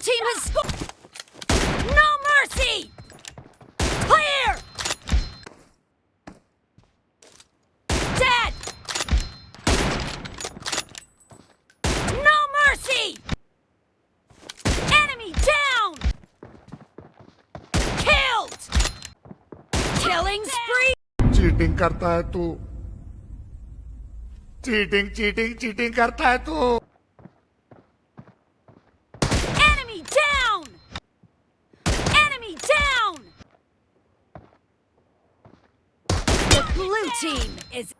team has scored! No mercy! Clear! Dead! No mercy! Enemy down! Killed! Killing spree! Cheating करता है तू cheating cheating cheating करता है तू Enemy down! Enemy down! The blue team is